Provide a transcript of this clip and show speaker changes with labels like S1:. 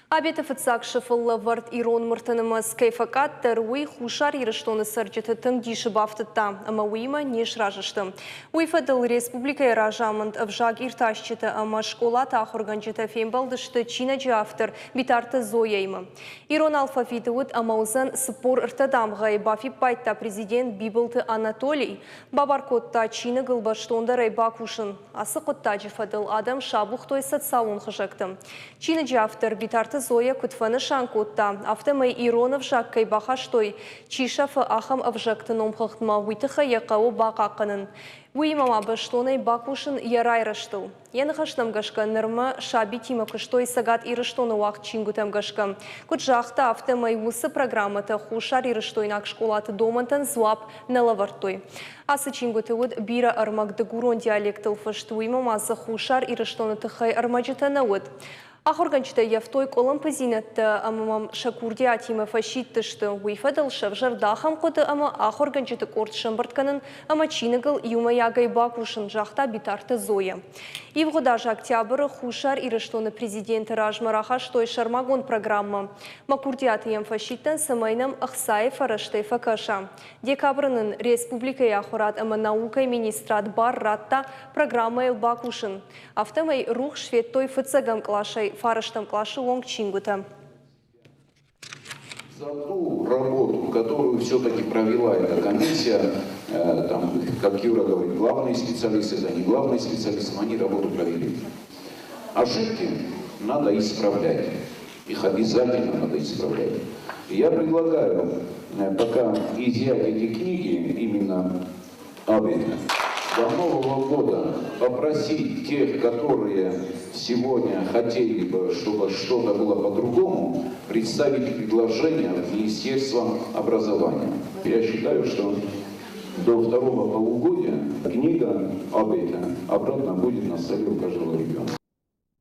S1: Абеты фыццаг сыфыл лӕвӕрд ирон мырты нымӕц кӕй фӕкъаддӕр, уый Хуссар Ирыстоны цӕрджыты тынг дисы бафтыдта ӕмӕ уыимӕ не сразы сты. Уый фӕдыл республикӕйы разамынд, ӕвзаг иртасджытӕ ӕмӕ скъолаты ахуыргӕнджытӕ фембӕлдысты чиныджы автор Битарты Зояимӕ. Ирон алфавиты уыд ӕмӕ уыдзӕн 43 дамгъӕйы, бафиппайдта президент Бибылты Анатолий. Бабар кодта чиныгыл бӕстондӕрӕй бакусын. Ацы хъуыддаджы фӕдыл адӕм сабухтой социалон хызӕгты. Чиныджы автор Битарты Зоя куыд фӕнысан кодта, афтӕмӕй ирон ӕвзаг кӕй бахастой, чи сӕфы, ахӕм ӕвзӕгты номхыгъдмӕ, уый тыххӕй йӕ хъӕуы бахъахъхъӕнын. Уыимӕ ма бӕстонӕй бакусын йӕ райрӕзтыл. Йӕ ныхӕстӕм гӕсгӕ, нырмӕ сабитимӕ куыстой Цӕгат Ирыстоны уагъд чингуытӕм гӕсгӕ. Куыд загъта, афтӕмӕй уыцы программӕтӕ хуссарирыстойнаг скъолаты домӕнтӕн дзуапп нӕ лӕвӕрдтой. Ацы чингуыты уыд бирӕ ӕрмӕг дыгурон диалектыл фыст, уыимӕ ма дзы Хуссар Ирыстоны тыххӕй ӕрмӕджытӕ нӕ уыд. Ахуыргӕнджытӕ ййӕфтой къуылымпыдзинӕдтӕ ӕмӕ мӕм сӕ курдиатимӕ фӕсидтысты. Уый фӕдыл сӕвзӕрд ахӕм хъуыды ӕмӕ ахуыргӕнджыты къорд сӕмбырд кӕнын ӕмӕ чиныгыл иумӕйагӕй бакусын, загъта Битарты Зоя. Ивгъуыд аз октябры Хуссар Ирыстоны президенты размӕ рахастой сӕрмагонд программӕ. Мӕ курдиаты йӕм фӕсидтӕн, цӕмӕй нӕм ӕхцайы фӕрӕзтӕй фӕкӕса. Декабры нын республикӕйы ахуырад ӕмӕ наукӕйы министрад бар радта программӕйыл бакусын. Афтӕмӕй рухс федтой фыццӕгӕм къласӕй фарӕстӕм къласы онг чингуытӕ.
S2: За ту работу, которую все-таки провела эта комиссия, там, как Юра говорит, главные специалисты, за не главные специалисты, они работу провели. Ошибки надо исправлять. Их обязательно надо исправлять. Я предлагаю пока изъять эти книги, именно Абеты, до Нового года попросить тех, которые сегодня хотели бы, чтобы что-то было по-другому, представить предложение в Министерство образования. Я считаю, что до второго полугодия книга Абета обратно будет на столе у каждого ребенка.